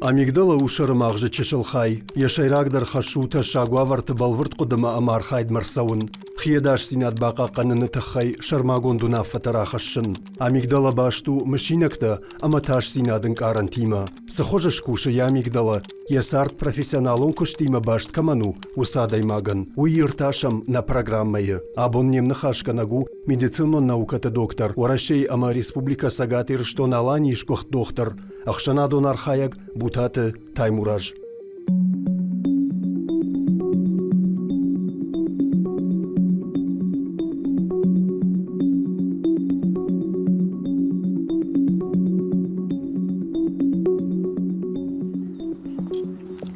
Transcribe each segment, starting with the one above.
Амигдала у сӕрымагъзы чысыл хай. Йӕ сӕйрагдӕр хӕс у тӕссаг уавӕрты бӕлвырд хъуыдымӕ ӕмӕ архайдмӕ рцӕуын, хи ӕдасдзинад бахъахъхъӕныны тыххӕй сӕрмагонд уынаффӕтӕ рахӕссын. Амигдала баст у мысинӕгтӕ ӕмӕ тасдзинады ӕнкъарӕнтимӕ. Цы хуызы скусы йӕ амигдала, йӕ цард профессионалон куыстимӕ баст кӕмӕн у, уыцы адӕймагӕн, уый иртасӕм нӕ программӕйы. Абон не мныхасгӕнӕг у медицинон наукӕты доктор, Уӕрӕсейы ӕмӕ Республикӕ Цӕгат Ирыстон-Аланийы сгуыхт дохтыр, ӕхсӕнадон архайӕг Бутаты Таймураз.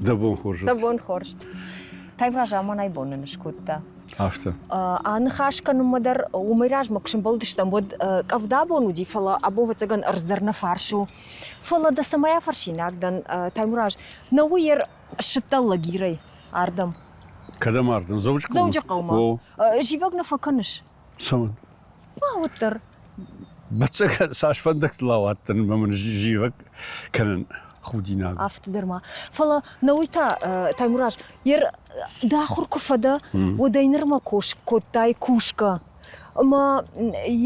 Дӕ бон хорз. Дӕ бон хорз. Таймураз заманай бон нын скодта. Афтӕ. Аныхас кӕнынмӕ дӕр уымӕй размӕ куы сӕмбӕлдыстӕм, уӕд къӕвда бон уыди, фӕлӕ абон, ӕвӕццӕгӕн, ӕрдз дӕр нӕ фарс у. Фӕлӕ дӕ цӕмӕй афӕрсинаг дӕн, Таймураз, нӕ уый ер ссыдтӕ Лагирӕй ардӕм. Кӕдӕм ардӕм? Дзӕуджыхъӕумӕ? Дзӕуджыхъӕумӕ. Зивӕг нӕ фӕкӕныс? Цӕмӕн? Ма уӕддӕр. Бӕццӕгӕн цас фӕндӕгтыл ауадтӕн ӕмӕ мын зивӕг кӕнын худинаг. Афтӕ дӕр ма. Фӕлӕ нӕ уый та, Таймураз, ер дӕ ахуыр куы фӕдӕ, уӕдӕй нырмӕ кодтай кусгӕ. Ӕмӕ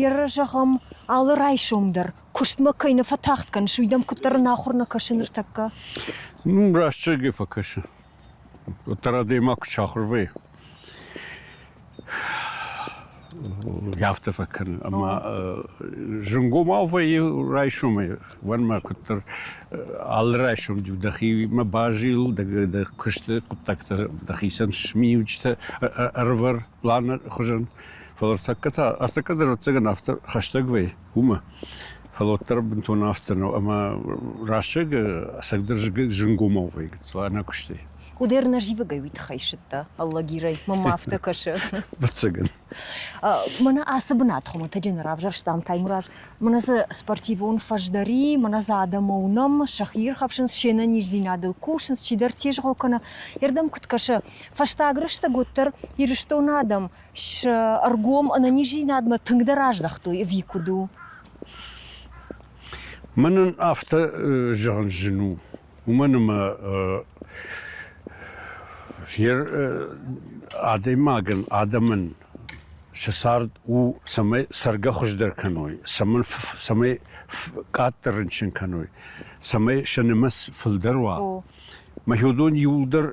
ер, зӕгъӕм, алы райсом дӕр куыстмӕ кӕй нӕ фӕтагъд кӕныс, уый дӕм куыддӕр ӕнахуыр нӕ кӕсы ныртӕккӕ? Ну, раст зӕгъгӕ фӕкӕсы. Уӕддӕр адӕймаг куы сахуыр вӕййы, афтӕ фӕкӕны. Ӕмӕ зынгомау вӕййы райсомӕй, уӕнмӕ куыддӕр алы райсом дӕхимӕ базил, дӕ куысты хъуыддӕгтӕ дӕхицӕн смиуджытӕ ӕрывӕр планы хуызӕн. Фӕлӕ ӕртӕккӕ та, ӕртӕккӕ дӕр ӕвӕццӕгӕн афтӕ хӕстӕг вӕййы уымӕ. Фӕлӕ уӕддӕр бынтон афтӕ нӕу ӕмӕ рӕстӕг ӕцӕгдӕр зынгомау вӕййы гыццыл ӕнӕ куыстӕй. Кудӕр нӕ зивӕгӕй уый тыххӕй ссыдтӕ, Аллагирӕй, мӕнмӕ афтӕ кӕсы. Ӕвӕццӕгӕн. Мӕнӕ ацы бынат хуымӕтӕджы нӕ равзӕрстам, Таймураз. Мӕнӕ дзы спортивон фӕз дӕр и, мӕнӕ дзы адӕмы уынӕм, сӕхи ирхӕфсынц, се нӕниздзинадыл кусынц, чидӕр тезгъо кӕны. Йе рдӕм куыд кӕсы, фӕстаг рӕстӕг уӕддӕр Ирыстоны адӕм сӕ ӕргом ӕнӕниздзинадмӕ тынгдӕр аздӕхтой ӕви куыд у? Мӕнӕн афтӕ зӕгъын зын у, уымӕн ӕмӕ адӕймагӕн, адӕмӕн сӕ цард у, цӕмӕй цӕргӕ хуыздӕр кӕной, цӕмӕй къаддӕр рынчын кӕной, цӕмӕй сӕ нымӕц фылдӕр уа. Мӕхи уыдон иууылдӕр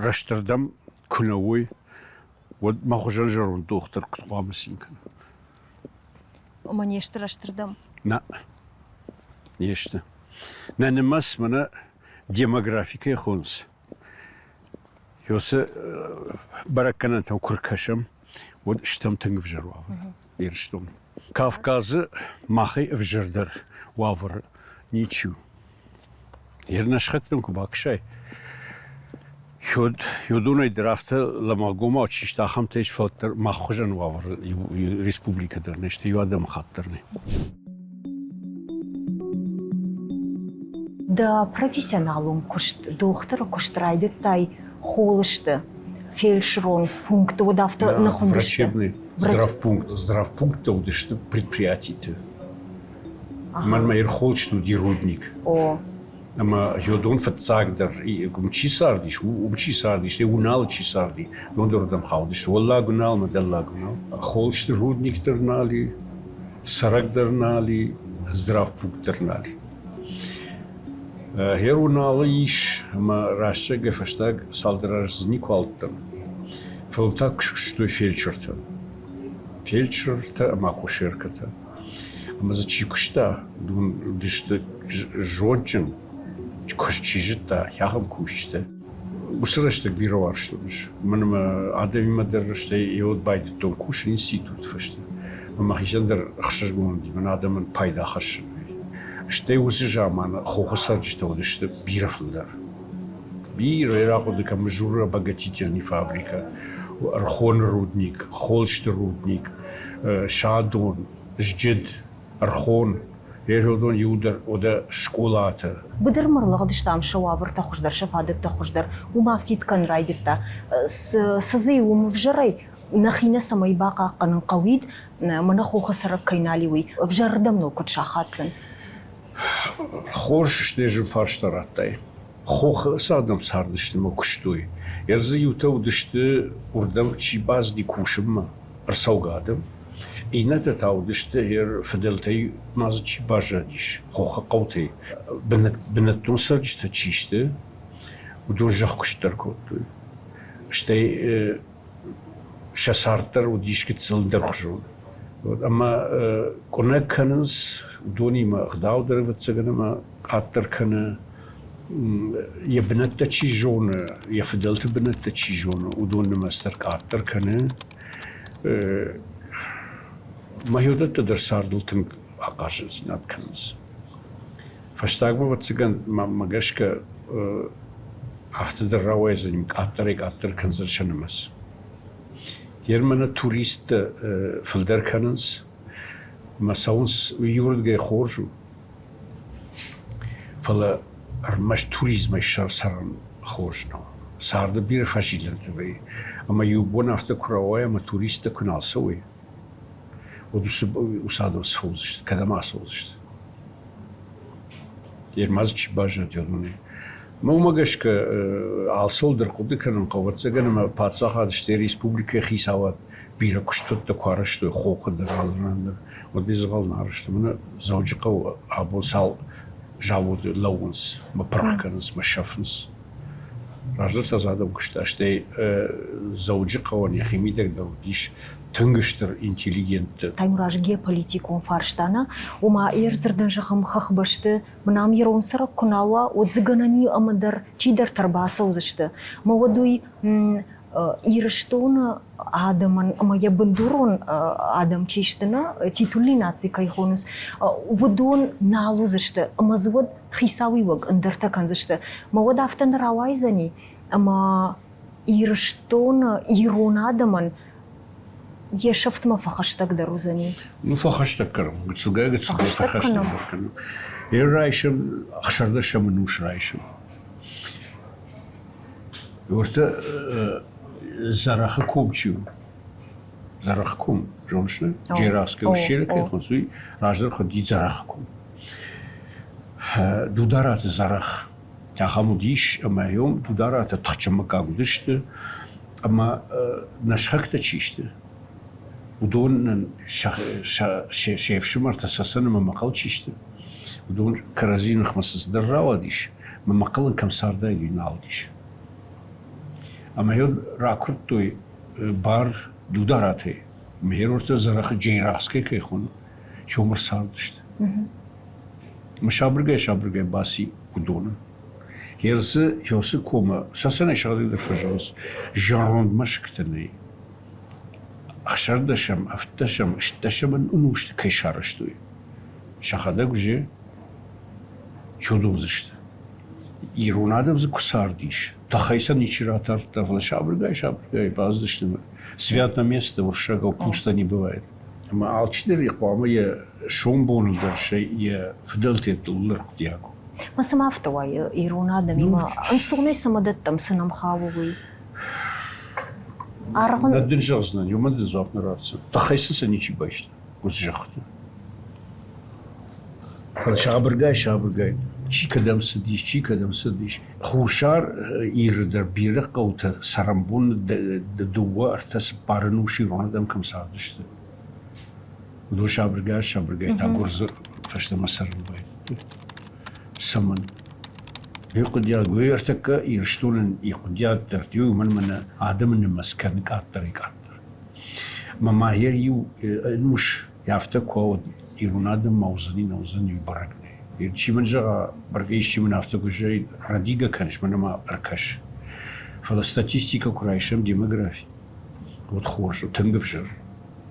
рӕстырдӕм куы нӕ уой, уӕд мӕ хуызӕн зӕронд дохтыр куыд хъуамӕ цин кӕна? Ома не сты рӕстырдӕм? Нӕ, не сты. Нӕ нымӕц мӕнӕ демографикӕй хонынц. Уыцы бӕрӕггӕнӕнтӕм куы ркӕсӕм, уӕд стӕм тынг ӕвзӕр уавӕр Ирыстоны. Кавказы махӕй ӕвзӕрдӕр уавӕр ничи у. Йе схӕттӕм куы бакӕсай, уыдонӕй дӕр афтӕ лӕмӕггомау чи сты, ахӕмтӕ ис, фӕлӕ мах хуызӕн уавӕр республикӕ дӕр не сты, иу адӕмыхатт дӕр нӕй. Дӕ профессионалон куыст, дохтыры куыст райдыдтай Холысты фельдшерон пункты, уӕд афтӕ нӕ хуындысты? Врачебный здравпункт. Здравпункттӕ уыдысты предприятиты. Мӕнмӕ Ирхолчт уыди рудник. О. Ӕмӕ йодон фыццагдӕр уым чи цардис, уым чи цардис, Уыналы чи царди, уыдон хаудысты. Уӕллаг Уынал ӕмӕ Дӕллаг Уынал. Холсты рудник дӕр нал и, цӕрӕг дӕр нал и, здравпункт дӕр нал и. Гъер Уыналы ис, ӕмӕ рӕстӕгӕй фӕстаг цалдӕр азы дзы никуы алдтӕн. Фӕлӕ та куыстой фельдшертӕ. Фельдшертӕ ӕмӕ акушеркӕтӕ. Ӕмӕ дзы чи куыста, уыдон уыдысты зондджын, куыст чи зыдта, ахӕм кусджытӕ. Уыцы рӕстӕг бирӕ уарзтон ӕз. Мӕн ӕмӕ адӕмимӕ дӕр стӕй йод байдыдтон кусын институты фӕстӕ. Ӕмӕ мӕхицӕн дӕр ӕхсызгон уыди, мӕн адӕмӕн пайда хӕссын. Стӕй уыцы заманы хохы цӕрджытӕ уыдысты бирӕ фылдӕр. Бирӕ рахъуыды кӕм Мызуры обогатительный фабрикӕ, Ӕрхоны рудник, Холсты рудник, Садон, Зджыд, Ӕрхон, Еродон иудӕр одӕ скъолатӕ. Быдырмӕ рлыгъдыстӕм сӕ уавӕртӕ хуыздӕр, сӕ фадӕттӕ хуыздӕр. Уым афтид кӕнын райдыдта. Цы дзы и уым ӕвзӕрӕй, нӕхи нӕ цӕмӕй бахъахъхъӕнын хъӕуид, мӕнӕ хохы цӕрӕг кӕй нал и, уый. Ӕвзӕрырдӕм ныл куыд сахаддзӕн? Хорз сты, зын фарста радтай. Хохы цы адӕм цардысты ӕмӕ куыстой, йӕ дзы иутӕ уыдысты, уырдӕм чи бацыди кусынмӕ, ӕрцӕугӕ адӕм. Иннӕтӕ та уыдысты, йӕ фыдӕлтӕй ма дзы чи баззадис, хохы хъӕутӕй бынӕттон цӕрджытӕ чи сты, уыдон зӕхкуыст дӕр кодтой. Стӕй сӕ цард дӕр уыдис гыццыл ӕндӕрхуызон. Ӕмӕ куынӕг кӕнынц, уыдонимӕ ӕгъдау дӕр, ӕвӕццӕгӕн, ӕмӕ къаддӕр кӕны. Йӕ бынӕттӕ чи зоны, йӕ фыдӕлты бынӕттӕ чи зоны, уыдон нымӕц дӕр къаддӕр кӕны. Мӕхиуӕттӕ дӕр цардыл тынг ахъазындзинад кӕнынц. Фӕстагмӕ, ӕвӕццӕгӕн, мӕ гӕсгӕ, афтӕ дӕр рауайдзӕни, къаддӕрӕй-къаддӕр кӕндзӕн сӕ нымӕц. Германы туристтӕ фылдӕр кӕнынц ӕмӕ цӕуынц, уый иуырдыгӕй хорз у, фӕлӕ ӕрмӕст туризмӕй цӕрын хорз нӕу. Царды бирӕ фӕзилӕнтӕ вӕййы. Ӕмӕ иу бон афтӕ куы рауайа ӕмӕ туристтӕ куы нал цӕуой, уӕд уыцы адӕм цы фӕуыдзысты, кӕдӕм ацӕудзысты? Ермаз чи баззад, уыдонӕй. Мӕ уымӕ гӕсгӕ алцӕуыл дӕр хъуыды кӕнын хъӕуы, ӕвӕццӕгӕн, ӕмӕ паддзахад, стӕй республикӕйы хицауад бирӕ куыстуӕттӕ куы арӕзтой хохы дӕр, алы ран дӕр, уӕд дзӕгъӕл нӕ арӕзтой. Мӕнӕ Дзӕуджыхъӕуы абон цал заводы лӕууынц, мӕ пырх кӕнынц, мӕ сӕфынц. Раздӕр та дзы адӕм куыста, стӕй Дзӕуджыхъӕуӕн йӕхи мидӕг дӕр уыдис тынг стыр интеллигентты. Таймураз геополитикон фарста нӕ, ома ӕрдзырдӕн зӕгъӕм хӕхбӕсты мын ам ирон цӕрӕг куы нал уа, уӕд дзы гӕнӕн и ӕмӕ дӕр чидӕртӕ ӕрбацӕудзысты. Мӕ уӕд уый Ирыстоны адӕмӕн ӕмӕ йӕ бындурон адӕм чи сты, нӕ, титульный наци кӕй хонынц, уыдон нал уыдзысты ӕмӕ дзы уӕд хицауиуӕг ӕндӕртӕ кӕндзысты. Мӕ уӕд афтӕ нӕ рауайдзӕни, ӕмӕ Ирыстоны ирон адӕмӕн йе сӕфтмӕ фӕхӕстӕгдӕр уыдзӕни. Ну, фӕхӕстӕг кӕнӕм, гыццылгай-гыццылгай фӕхӕстӕгдӕр кӕнӕм. Йе райсӕм, ӕхсӕрдӕсӕм ӕнус райсӕм. Уырты Дзӕрӕхы ком чи у? Дзӕрӕхы ком, зоныс нӕ? Джераскӕ Уссеры кӕй хонынц, уый раздӕр хуынди Дзӕрӕхы ком. Дудараты Дзӕрӕх ахӕм уыдис, ӕмӕ йӕм Дударатӕ тыхджын мыггаг уыдысты, ӕмӕ нӕ сыхӕгтӕ чи сты, уыдонӕн се фсымӕртӕ Цӕцӕн ӕмӕ Мӕхъӕл чи сты, уыдон кӕрӕдзийы ныхмӕ цы цыдӕр рауадис, ӕмӕ Мӕхъӕлӕн кӕм цардаид, уый нал уыдис. Ӕмӕ йӕ ракуырдтой бар Дударатӕй. Мӕ Дзӕрӕхы Джейрахскӕй кӕй хоны, сомыр цардысты. Ӕмӕ сабыргай-сабыргай баци уыдоны. Ерсы Хёсы комы Цӕцӕнӕй сыгъдӕг дӕр фӕзӕгъынц, зӕронд мӕсыгтӕ нӕй. Ӕхсӕрдӕсӕм, ӕвддӕсӕм, ӕстдӕсӕм ӕнусты кӕй сарӕзтой, сӕхӕдӕг же содомдзысты. Ирон адӕм дзы куы цардис, тыхӕй сӕ ничи ратардта, фӕлӕ сабыргай-сабыргай бацыдысты. Свят на место уырыссагау пусто не бывает. Ӕмӕ алчидӕр хъуамӕ йӕ сомбоныл дӕр йӕ фыдӕлтӕттыл ӕрхъуыдиаг у. Ма цымӕ афтӕ уайы ирон адӕмимӕ? Ӕнцонӕй цӕмӕ дӕттӕм, цы нӕм хауы, уый? Аргъ Нӕ дын зӕгъдзынӕн, иумӕ дын дзуапп нӕ ратдзӕн. Тыххӕй сын сӕ ничи байста уыцы зӕххыты. Фӕлӕ сабыргай-сабыргай чи кӕдӕм цыдис, чи кӕдӕм цыдис. Хуссар Иры дӕр бирӕ хъӕутӕ цӕрӕнбоны дыууӕ, ӕртӕ, цыппар ӕнусы ирон адӕм кӕм цардысты. Уыдон сабыргай-сабыргай та гуырдзы фӕстӕмӕ цӕрын байдыдтой. Цӕмӕн? Йӕ хъуыдиаг, уый ӕртӕккӕ Ирыстонӕн йӕ хъуыдиаг дӕр уымӕн мӕнӕ адӕмы нымӕц кӕны къаддӕрӕй-къаддӕр. Мӕ ма йӕ иу ӕнус афтӕ куы уӕд ирон адӕммӕ уыдзӕни, нӕ уыдзӕни, уый бӕрӕг нӕй. Чи мын зӕгъа, бӕргӕ исчи мын афтӕ куы зӕгъид, рӕдигӕ кӕныс, мӕнӕ ма ӕркӕс. Фӕлӕ статистикӕ куы райсӕм, демографи, уӕд хорз у, тынг ӕвзӕр.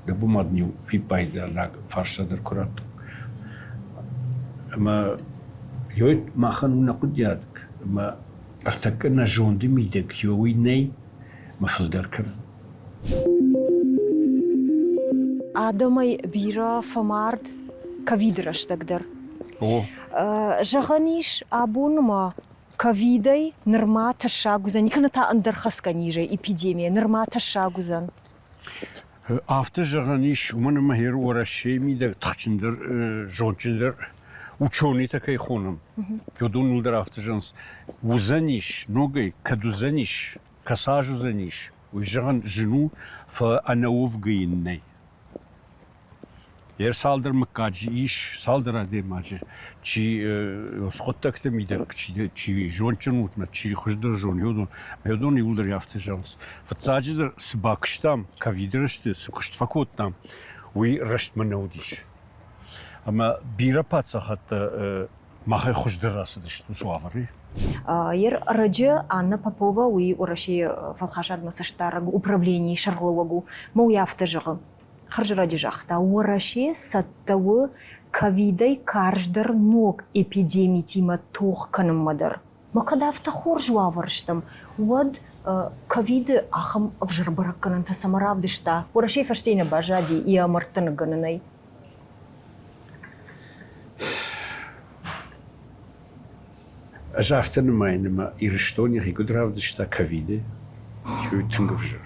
Дӕ бумад иу фиппайдӕнаг фарста дӕр куы радтон. Ӕмӕ ёй махӕн у нӕ хъуыдиаг, ӕмӕ ӕртӕккӕ нӕ зонды мидӕг ёуый нӕй, мӕ фылдӕр кӕнын. Адӕмӕй бирӕ фӕмард ковиды рӕстӕг дӕр. О. Зӕгъӕн ис, абон ма ковидӕй нырма тӕссаг уыдзӕн, кӕнӕ та ӕндӕр хӕцгӕ низӕй, эпидемийӕ нырма тӕссаг уыдзӕн. Афтӕ зӕгъӕн ис, уымӕн ӕмӕ Уӕрӕсейы мидӕг тыхджындӕр, зондджындӕр. Ученыйтӕ кӕй хонӕм, уыдоныл дӕр афтӕ зӕгъынц, уыдзӕнис ногӕй, кӕд уыдзӕнис, кӕцы аз уыдзӕнис, уый зӕгъын зын у, фӕлӕ ӕнӕуӕвгӕ йын нӕй. Йе цалдӕр мыггаджы ис, цалдӕр адӕймаджы, чи хъуыддӕгты мидӕг, чи зондджын у, чи хуыздӕр зоны, уыдон, уыдон иууылдӕр афтӕ зӕгъынц. Фыццаджыдӕр цы бакуыстам, ковиды рӕзты цы куыст фӕкодтам, уый рӕстмӕ нӕ уыдис. Ӕмӕ бирӕ паддзахӕдтӕ махӕй хуыздӕр рацыдысты уыцы уавӕры. Ер ӕрӕджы Анна Попова, уый Уӕрӕсейы фӕлхасадмӕ цӕстдарӕг управленийы сӕргълӕууӕг у, мӕ уый афтӕ зӕгъы. Хӕрзрӕджы загъта, Уӕрӕсе цӕттӕ у ковидӕй карздӕр ног эпидемитимӕ тох кӕнынмӕ дӕр. Мӕ кӕд афтӕ хорз уавӕр стӕм, уӕд ковиды ахӕм ӕвзӕр бӕрӕггӕнӕнтӕ цӕмӕ равдыста? Уӕрӕсейы фӕстейы нӕ баззади йӕ мӕрдты ныггӕнынӕй. Ӕз афтӕ нымайын, ӕмӕ Ирыстон йӕхи куыд равдыста ковиды, уый тынг ӕвзӕр.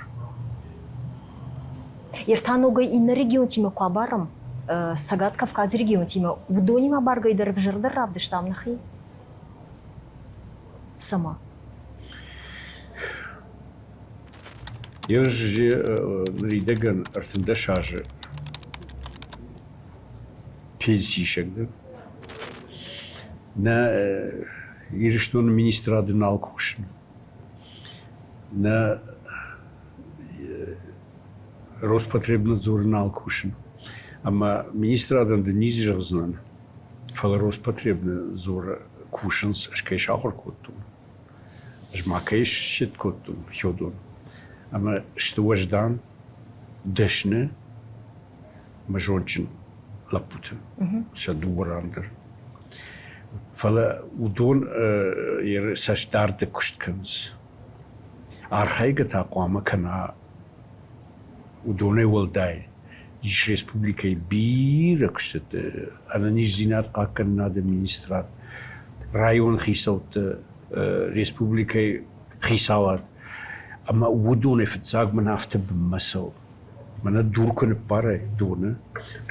Йе та ногӕй иннӕ регионтимӕ куы абарӕм, Цӕгат Кавказы регионтимӕ, уыдонимӕ баргӕй дӕр ӕвзӕрдӕр равдыстам нӕхи? Цӕмӕ? Ӕз ныридӕгӕн 13 азы пенсиисӕг дӕн. Нӕ Ирыстоны министрады нал кусын. Нӕ Роспотребнадзоры нал кусын. Ӕмӕ министрадӕн дын ницы зӕгъдзынӕн, фӕлӕ Роспотребнадзоры кусынц, ӕз кӕй сахуыр кодтон, ӕз ма кӕй ссид кодтон хиодон. Ӕмӕ сты уӕздан, дӕсны ӕмӕ зондджын лӕппутӕ сӕ дыууӕ ран дӕр. Фӕлӕ уыдон цӕстдарды куыст кӕнынц. Архайгӕ та хъуамӕ кӕна уыдонӕй уӕлдай ис республикӕйы бирӕ куыстыты ӕнӕниздзинад хъахъхъӕнынады министрад, районы хицӕутты, республикӕйы хицауад ӕмӕ уыдонӕй фыццаг мын афтӕ бынмӕ цӕуы. Мӕнӕ дур куы ныппарай доны,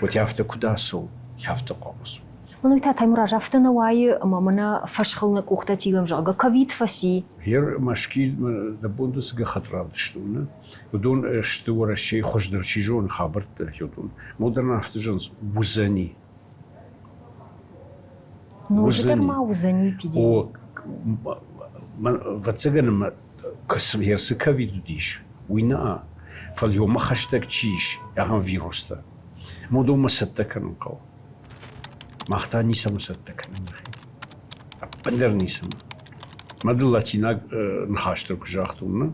уӕд афтӕ куыд ацӕуы, афтӕ хъуамӕ цӕуа. Уый та Таймураз афтӕ нӕ уайы, ӕмӕ мӕнӕ фӕсхыл нӕ къухтӕ тилӕм, зӕгъгӕ, ковид фӕци. Гъер Мӕскуыйы дӕ бон цы гӕххӕтт равдыстон, нӕ? Уыдон сты Уӕрӕсейы хуыздӕр чи зоны хабӕрттӕ, уыдон. Модерн афтӕ зӕгъынц, уыдзӕни. Ноджыдӕр ма уыдзӕни эпидеми. О, ӕвӕццӕгӕн ӕмӕ цы ковид уыдис, уый нӕ, фӕлӕ йомӕ хӕстӕг чи ис, ахӕм вирустӕ. Уыдонмӕ цӕттӕ кӕнын хъӕуы. Мах та ницӕмӕ цӕттӕ кӕнӕм нӕхи. Ӕппындӕр ницӕмӕ. Мӕ дын латинаг ныхас дӕр куы загътон, нӕ?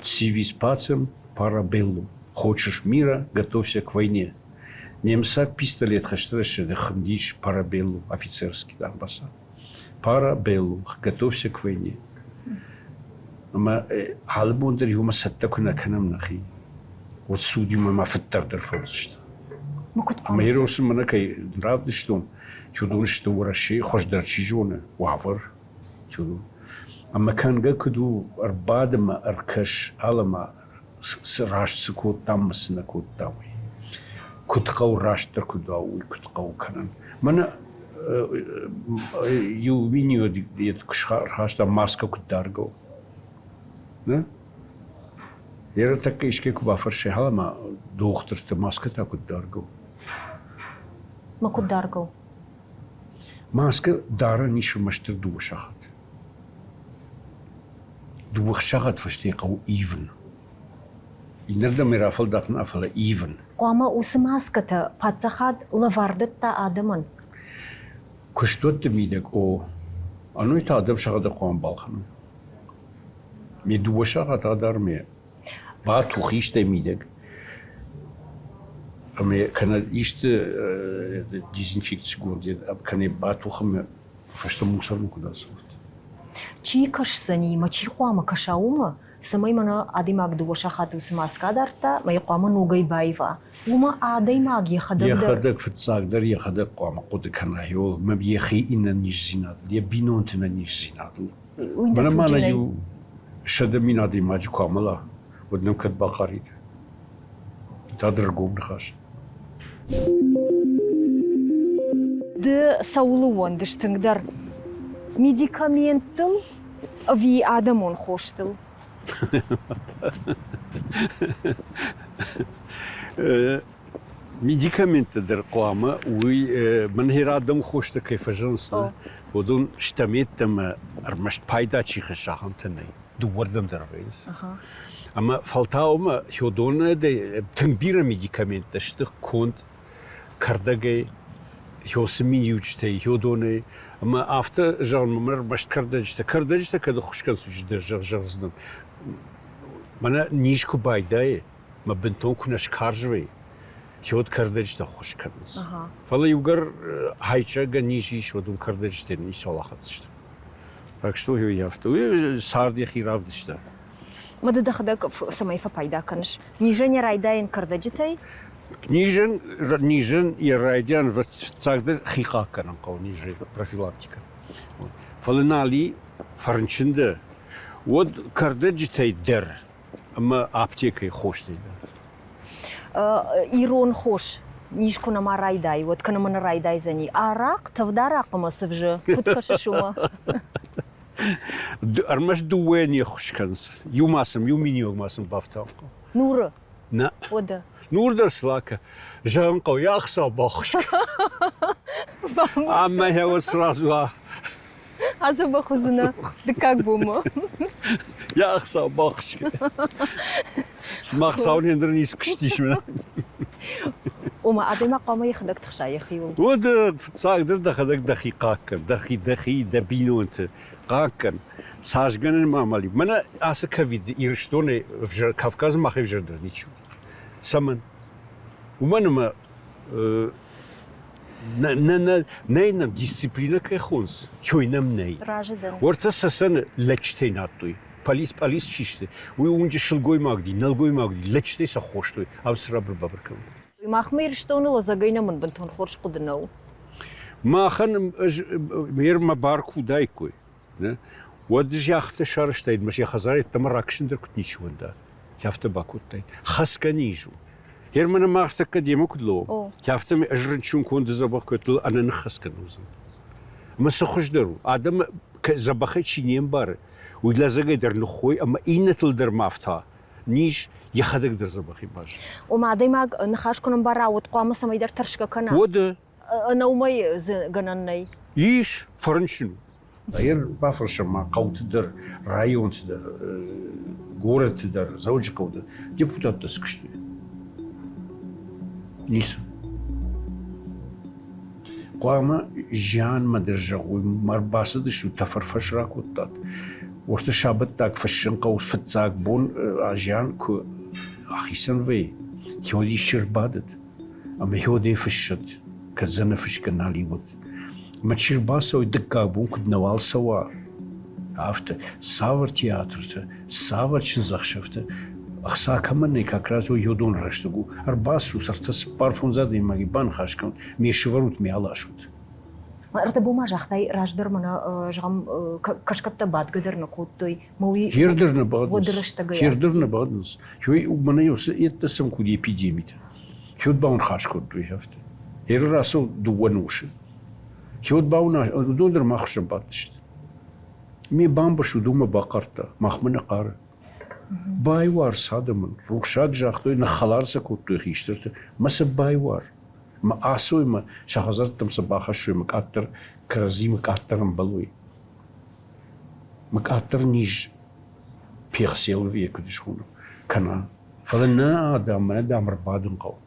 Si vis pacem para bellum. Хочешь мира, готовься к войне. Немыцаг пистолет хӕсты хуындис парабеллум, офицерский дамбаца. Парабеллум, готовься к войне. Ӕмӕ алы бон дӕр иумӕ цӕттӕ куы нӕ кӕнӕм нӕхи, уӕд судимӕ ма фыддӕр дӕр фӕуыдзысты. Ӕмӕ Еросы мӕнӕ кӕй равдыстон, уыдон сты Уӕрӕсейы хуыздӕр чи зоны уавӕр. Ӕмӕ кӕнгӕ куыд у, ӕрбад ӕмӕ ӕркӕс алӕмӕ цы раст цы кодтам ӕмӕ цы нӕ кодтам, уый. Куыд хъӕуы растдӕр куыд уа, уый куыд хъӕуы кӕнын. Мӕнӕ иу миниуӕг куы ӕрхаста маскӕ куыд даргӕ у. Нӕ? Йе искӕй куы бафӕрсай, ӕмӕ дохтырты маскӕтӕ куыд даргӕ у? Ма куыд даргӕ у? Маскӕ дарӕн ис ӕрмӕстдӕр дыууӕ сахаты. Дыууӕ сахат фӕстӕ хъӕуы ивын. Иннӕрдӕм ӕй рафӕлдахын, фӕлӕ ивын. Хъуамӕ уыцы маскӕтӕ паддзахад лӕвар дӕтта адӕмӕн? Куыстуӕтты мидӕг о. Ӕнӕуый та адӕм сӕхӕдӕг хъуамӕ балхӕной. Ме дыууӕ сахат адар ме батух истӕй мидӕг ӕмӕ кӕнӕ исты дезинфекцигонд кӕнӕ батух ӕмӕ фӕстӕмӕ мусормӕ куыд ацӕут. Чи кӕсдзӕни мӕ чи хъуамӕ кӕса уымӕ, цӕмӕй мӕнӕ адӕймаг дыууӕ сахаты уыцы маскӕ адардта мӕ йӕ хъуамӕ ногӕй баива. Уымӕ адӕймаг йӕхӕдӕг дӕр Йӕхӕдӕг фыццагдӕр йӕхӕдӕг хъуамӕ хъуыды кӕна йӕхи ӕнӕниздзинадыл, йӕ бинонты ӕнӕниздзинадыл. Мӕнӕ ма нӕ иу 100 000 адӕймаджы куы амӕла, уӕд нӕм кӕд бахъарид. Та дӕр ӕргом ныхас. Ды цӕуыл ууӕндыс тынгдӕр? Медикаменттыл ӕви адӕмон хостыл? Медикаменттӕ дӕр хъуамӕ уый мӕнӕ адӕм хостӕ кӕй фӕзӕгъынц, уыдон стӕметтӕмӕ ӕрмӕст пайда чи хӕссы, ахӕмтӕ нӕй. Дыууӕрдӕм дӕр вӕййынц. Ӕмӕ фӕлтау уыдоны тынг бирӕ медикаменттӕ сты конд кӕрдӕгӕй, хёсы миниуджытӕй, хёдонӕй. Ӕмӕ афтӕ зӕгъын, мӕ ӕрмӕст кӕрдӕджытӕ. Кӕрдӕджытӕ кӕд ӕххуыс кӕнынц, зӕгъдзынӕн. Мӕнӕ низ куы байдайы, мӕ бынтон куы нӕ скарз вӕййы, уӕд кӕрдӕджытӕ ӕххуыс кӕнынц. Фӕлӕ иугӕр хайчагӕн низ ис, уӕд уым кӕрдӕджытӕ ницуал ахӕцдзысты. Так что уый афтӕ. Уый цард йӕхи равдыста. Ма ды дӕхӕдӕг цӕмӕй фӕпайда кӕныс? Низӕн йӕ райдайӕн кӕрдӕджытӕй? Низӕн, низӕн йӕ райдиан фыццагдӕр хи хъахъхъӕнын хъӕуы низӕй профилактикӕ. Фӕлӕ нал и фӕрынчын дӕ, уӕд кӕрдӕджытӕй дӕр ӕмӕ аптекӕйы хостӕй дӕр. Ирон хос низ куы нӕма райдай, уӕд кӕнӕ мӕ нӕ райдайдзӕни. Арахъ, тӕвд арахъ ӕмӕ цывзы. Куыд кӕсыс уымӕ? Ӕрмӕст дыууӕ не ххуыс кӕнынц. Иу ма сын, иу миниуӕг ма сын бафтауын хъӕуы. Нуры? Нӕ. Уӕдӕ? Нур дӕр слака. Зӕгъын хъӕуы, йӕ ӕхца баххуыс кӕн. Ӕмӕ йӕ уӕд сразу Адзӕбӕх уыдзынӕ дыккаг бонмӕ. Йӕ ӕхца баххуыс кӕн. Цыма ӕхцау не ндӕр ницы куыст ис мӕнӕн. Ома адӕймаг хъуамӕ йӕхӕдӕг тыхса йӕхиуыл. Уӕд фыццагдӕр дӕхӕдӕг дӕхи хъахъхъӕн, дӕхи, дӕхи, дӕ бинонты хъахъхъӕн. Цас гӕнӕн ма амал и. Мӕнӕ ацы ковид Ирыстонӕй ӕвзӕр, Кавказы мах ӕвзӕрдӕр ничи уыд. Цӕмӕн? Уымӕн ӕмӕ нӕй нӕм дисциплинӕ кӕй хонынц, уый нӕм нӕй. Разы дӕн. Уӕртӕ Цӕцӕны лӕджытӕй надтой. Полис, полис чи сты, уый уынджы сылгоймаг уыди, нӕлгоймаг уыди, лӕджытӕй сӕ хостой, ам цы рабыр-бабыр кӕнын. Махмӕ Ирыстоны лӕдзӕгӕй нӕмын бынтон хорз хъуыды нӕу. Махӕн ӕз мӕ бар куы уыдаиккой, уӕд зӕххытӕ сарӕзтаид мӕ сӕ хӕдзар йеддӕмӕ ракӕсын дӕр куыд ничи уӕнда. Афтӕ бакодтаид. Хӕсгӕ низ у. Германы мах тӕккӕ демӕ куыд лӕууӕм, афтӕ ӕз рынчын конды дзӕбӕх кодтыл ӕнӕ ныххӕсгӕ уыдзӕн. Ӕмӕ цы хуыздӕр у, адӕмы дзӕбӕхӕй чи не мбары, уый лӕдзӕгӕй дӕр ныххой ӕмӕ иннӕтыл дӕр ма фта. Низ йӕхӕдӕг дӕр дзӕбӕхӕй баззад. Ома адӕймаг ныхас куы нӕмбара, уӕд хъуамӕ цӕмӕйдӕр тӕрсгӕ кӕна. Уӕдӕ Ӕнӕ уымӕй дзы гӕнӕн нӕй. Ис, фӕрынчын у. Ӕр бафӕрсӕм ма хъӕуты дӕр, районты дӕр, горӕтты дӕр, Дзӕуджыхъӕуы дӕр депутаттӕ цы куыстой? Ницы. Хъуамӕ зианмӕ дӕр зӕгъой, ма ӕрбацыдыстут, тӕфӕрфӕс ракодтат. Уӕртӕ сабӕттаг фыссын хъӕуы фыццаг бон зиан куы ахицӕн вӕййы, уӕд исчи ӕрбадыд. Ӕмӕ йодӕй фыссӕд, кӕд дзы ӕнӕфысгӕ нал и, уӕд. Ӕмӕ чи рбацӕуй, дыккаг бон куыд нӕуал цӕуа, афтӕ. Цавӕр театртӕ, цавӕр чындзӕхсӕвтӕ, ӕхца кӕмӕн нӕй, как раз уый йодон рӕстӕг у. Ӕрбацу, ӕртӕ цыппар-фондз адӕймаги баныхас кӕнут, ме сывӕрут, ме аласут. Ӕрдӕбон ма загътай, раздӕр мӕнӕ, зӕгъӕм, кӕсгӕттӕ бадгӕ дӕр нӕ кодтой, мӕ уый Хердӕр нӕ бадынц. уӕды рӕстӕгӕй Хердӕр нӕ бадынц. Уый мӕнӕ йеддӕ сӕм куыд эпидемитӕ. Кӕд бауныхас кодтой афтӕ. Еры рацӕуы дыууӕ носы. Кӕд бауына, уыдон дӕр мах хуызӕн бадтысты. Ме бамбӕрст, уыдонмӕ бахъардта, махмӕ нӕ хъары. Байуар сӕ адӕмӕн, рухсаг загътой, ныххӕлар сӕ кодтой хистӕрты, мӕ сӕ байуар. Мӕ ацой мӕ сӕ хӕдзӕрттӕм сӕ бахӕссой, мӕ къаддӕр кӕрӕдзимӕ къаддӕр ӕмбӕлой. Мӕ къаддӕр низ пехцелвийӕ куыд схонӕм, кӕна. Фӕлӕ нӕ адӕм, мӕнӕ дам ӕрбадын хъӕуы.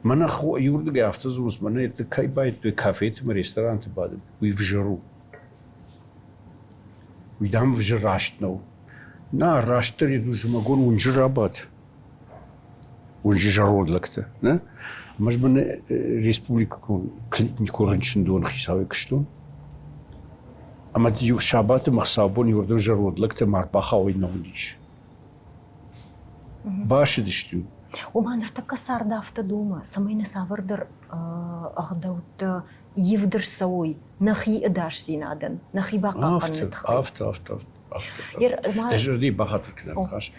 Мӕнӕ иуырдыгӕй афтӕ дзурынц, мӕнӕ кӕй байдыдтой кафеты ӕмӕ ресторанты бадын, уый ӕвзӕр у. Уый, дам, ӕвзӕр раст нӕу. Нӕ, растдӕр йӕ зымӕгон уынджы рабад. Уынджы зӕронд лӕгтӕ. Нӕ? Ӕмӕ ӕз мӕнӕ республикон клиникон рынчындоны хицауӕй куыстон. Ӕмӕ иу сабаты ӕмӕ хуыцаубон иуырдӕм зӕронд лӕгтӕ ма ӕрбахауой нӕ уыдис. Басыдысты. Ома ныртӕккӕ цард афтӕ домы, цӕмӕй нӕ цавӕрдӕр ӕгъдӕуттӕ ивд ӕрцӕуой нӕхи ӕдасдзинадӕн, нӕхи бахъахъхъӕныны тыххӕй. Афтӕ, афтӕ, афтӕ. Дӕ зӕрдӕйы бахатыр кӕнӕм ныхас.